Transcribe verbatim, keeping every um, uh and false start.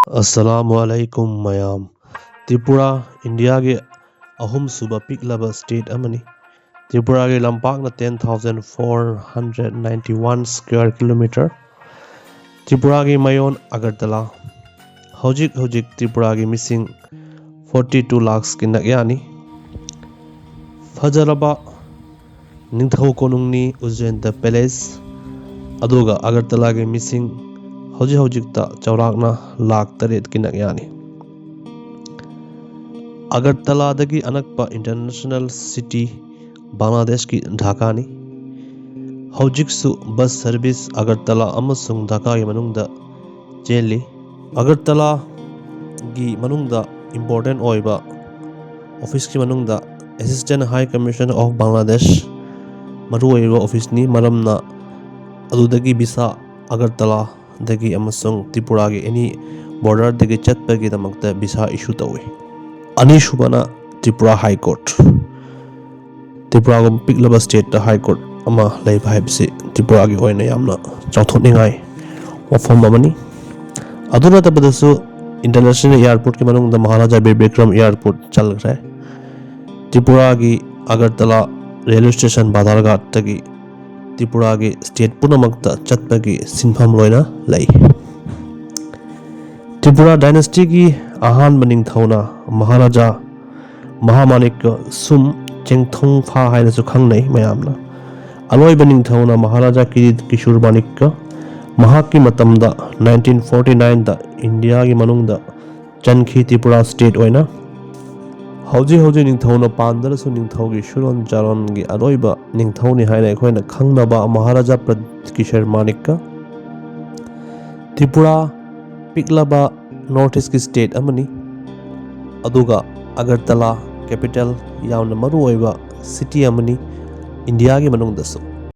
ꯑꯁꯂꯥꯃꯨ ꯑꯂꯥꯏꯀꯨꯝ ꯃꯌꯥꯝ꯫ ꯇ꯭ꯔꯤꯄꯨꯔꯥ ꯏꯟꯗꯤꯌꯥꯒꯤ ꯑꯍꯨꯝꯁꯨꯕ ꯄꯤꯛꯂꯕ ꯁ꯭ꯇꯦꯠ ꯑꯃꯅꯤ꯫ ꯇ꯭ꯔꯤꯄꯨꯔꯥꯒꯤ ꯂꯝꯄꯥꯛꯅ ten thousand four hundred ninety one square kilometre. ꯇ꯭ꯔꯤꯄꯨꯔꯥꯒꯤ ꯃꯌꯣꯟ ꯑꯒꯔꯇꯂꯥ꯫ ꯍꯧꯖꯤꯛ ꯍꯧꯖꯤꯛ ꯇ꯭ꯔꯤꯄꯨꯔꯥꯒꯤ ꯃꯤꯁꯤꯡ ꯐꯣꯔꯇꯤ ꯇꯨ ꯂꯥꯛꯁꯀꯤ ꯅꯛꯌꯥꯅꯤ꯫ ꯐꯖꯔꯕ ꯅꯤꯡꯊꯧ ꯀꯣꯅꯨꯡꯅꯤ ꯎꯖ꯭ꯖꯦꯟꯗ ꯄꯦꯂꯦꯁ꯫ ꯑꯗꯨꯒ ꯑꯒꯔꯇꯂꯥꯒꯤ ꯃꯤꯁꯤꯡ ꯍꯧꯖꯤꯛ ꯍꯧꯖꯤꯛꯇ ꯆꯥꯎꯔꯥꯛꯅ ꯂꯥꯛ ꯇꯔꯦꯠꯀꯤ ꯅꯛꯌꯥꯅꯤ꯫ ꯑꯒꯔꯇꯂꯥꯗꯒꯤ ꯑꯅꯛꯄ ꯏꯟꯇꯔꯅꯦꯁꯅꯦꯜ ꯁꯤꯇꯤ ꯕꯪꯒ꯭ꯂꯥꯗꯦꯁꯀꯤ ꯙꯥꯀꯥꯅꯤ꯫ ꯍꯧꯖꯤꯛꯁꯨ ꯕꯁ ꯁꯔꯚꯤꯁ ꯑꯒꯔꯇꯂꯥ ꯑꯃꯁꯨꯡ ꯙꯥꯀꯥꯒꯤ ꯃꯅꯨꯡꯗ ꯆꯦꯜꯂꯤ꯫ ꯑꯒꯔꯇꯂꯥꯒꯤ ꯃꯅꯨꯡꯗ ꯏꯝꯄꯣꯔꯇꯦꯟ ꯑꯣꯏꯕ ꯑꯣꯐꯤꯁꯀꯤ ꯃꯅꯨꯡꯗ assistant high commissioner of Bangladesh ꯃꯔꯨꯑꯣꯏꯕ ꯑꯣꯐꯤꯁꯅꯤ, ꯃꯔꯝꯅ ꯑꯗꯨꯗꯒꯤ ꯚꯤꯁꯥ ꯑꯒꯔꯇꯂꯥꯗꯒꯤ ꯑꯃꯁꯨꯡ ꯇ꯭ꯔꯤꯄꯨꯔꯥꯒꯤ ꯑꯦꯅꯤ ꯕꯣꯔꯗꯔꯗꯒꯤ ꯆꯠꯄꯒꯤꯗꯃꯛꯇ ꯚꯤꯁꯥ ꯏꯁꯨ ꯇꯧꯏ꯫ ꯑꯅꯤꯁꯨꯕꯅ ꯇ꯭ꯔꯤꯄꯨꯔꯥ ꯍꯥꯏ ꯀꯣꯔꯠ꯫ ꯇ꯭ꯔꯤꯄꯨꯔꯥꯒꯨꯝꯕ ꯄꯤꯛꯂꯕ ꯁ꯭ꯇꯦꯠꯇ ꯍꯥꯏ ꯀꯣꯔꯠ ꯑꯃ ꯂꯩꯕ ꯍꯥꯏꯕꯁꯤ ꯇ꯭ꯔꯤꯄꯨꯔꯥꯒꯤ ꯑꯣꯏꯅ ꯌꯥꯝꯅ ꯆꯥꯎꯊꯣꯛꯅꯤꯡꯉꯥꯏ ꯋꯥꯐꯝ ꯑꯃꯅꯤ꯫ ꯑꯗꯨ ꯅꯠꯇꯕꯗꯁꯨ ꯏꯟꯇꯔꯅꯦꯁꯅꯦꯜ ꯑꯦꯌꯥꯔꯄꯣꯔꯠꯀꯤ ꯃꯅꯨꯡꯗ ꯃꯍꯥꯔꯥꯖꯥ ꯕꯤꯔ ꯕꯤꯀ꯭ꯔꯝ ꯑꯦꯌꯥꯔꯄꯣꯔꯠ ꯆꯜꯈ꯭ꯔꯦ꯫ ꯇ꯭ꯔꯤꯄꯨꯔꯥꯒꯤ ꯑꯒꯔꯇꯂꯥ ꯔꯦꯜꯋꯦ ꯁ꯭ꯇꯦꯁꯟ ꯕꯥꯗꯥꯔꯒꯥꯠꯇꯒꯤ ꯇ꯭ꯔꯤꯄꯨꯔꯥꯒꯤ ꯁ꯭ꯇꯦꯠ ꯄꯨꯝꯅꯃꯛꯇ ꯆꯠꯄꯒꯤ ꯁꯤꯟꯐꯝ ꯂꯣꯏꯅ ꯂꯩ꯫ ꯇ꯭ꯔꯤꯄꯨꯔꯥ ꯗꯥꯏꯅꯦꯁꯇꯤꯒꯤ ꯑꯍꯥꯟꯕ ꯅꯤꯡꯊꯧꯅ ꯃꯍꯥꯔꯥꯖꯥ ꯃꯍꯥꯃꯥꯅꯤꯛꯀ ꯁꯨꯝ, ꯆꯦꯡꯊꯣꯡꯐꯥ ꯍꯥꯏꯅꯁꯨ ꯈꯪꯅꯩ ꯃꯌꯥꯝꯅ꯫ ꯑꯂꯣꯏꯕ ꯅꯤꯡꯊꯧꯅ ꯃꯍꯥꯔꯥꯖꯥ ꯀꯤꯔꯤꯠ ꯀꯤꯁꯣꯔ ꯃꯥꯅꯤꯛꯀ꯫ ꯃꯍꯥꯛꯀꯤ ꯃꯇꯝꯗ ꯅꯥꯏꯟꯇꯤꯟ ꯐꯣꯔꯇꯤ ꯅꯥꯏꯟꯗ ꯏꯟꯗꯤꯌꯥꯒꯤ ꯃꯅꯨꯡꯗ ꯆꯟꯈꯤ ꯇ꯭ꯔꯤꯄꯨꯔꯥ ꯁ꯭ꯇꯦꯠ ꯑꯣꯏꯅ꯫ ꯍꯧꯖꯤꯛ ꯍꯧꯖꯤꯛ ꯅꯤꯡꯊꯧꯅ ꯄꯥꯟꯗ꯭ꯔꯁꯨ ꯅꯤꯡꯊꯧꯒꯤ ꯁꯨꯔꯣꯟ ꯆꯥꯔꯣꯟꯒꯤ ꯑꯔꯣꯏꯕ ꯅꯤꯡꯊꯧꯅꯤ ꯍꯥꯏꯅ ꯑꯩꯈꯣꯏꯅ ꯈꯪꯅꯕ ꯃꯍꯥꯔꯥꯖꯥ ꯄ꯭ꯔꯗꯤꯞ ꯀꯤꯁꯣꯔ ꯃꯥꯅꯤꯛꯀ꯫ ꯇ꯭ꯔꯤꯄꯨꯔꯥ ꯄꯤꯛꯂꯕ ꯅꯣꯔꯠ ꯏꯁꯀꯤ ꯁ꯭ꯇꯦꯠ ꯑꯃꯅꯤ, ꯑꯗꯨꯒ ꯑꯒꯔꯇꯂꯥ ꯀꯦꯄꯤꯇꯦꯜ ꯌꯥꯝꯅ ꯃꯔꯨꯑꯣꯏꯕ ꯁꯤꯇꯤ ꯑꯃꯅꯤ ꯏꯟꯗꯤꯌꯥꯒꯤ ꯃꯅꯨꯡꯗꯁꯨ꯫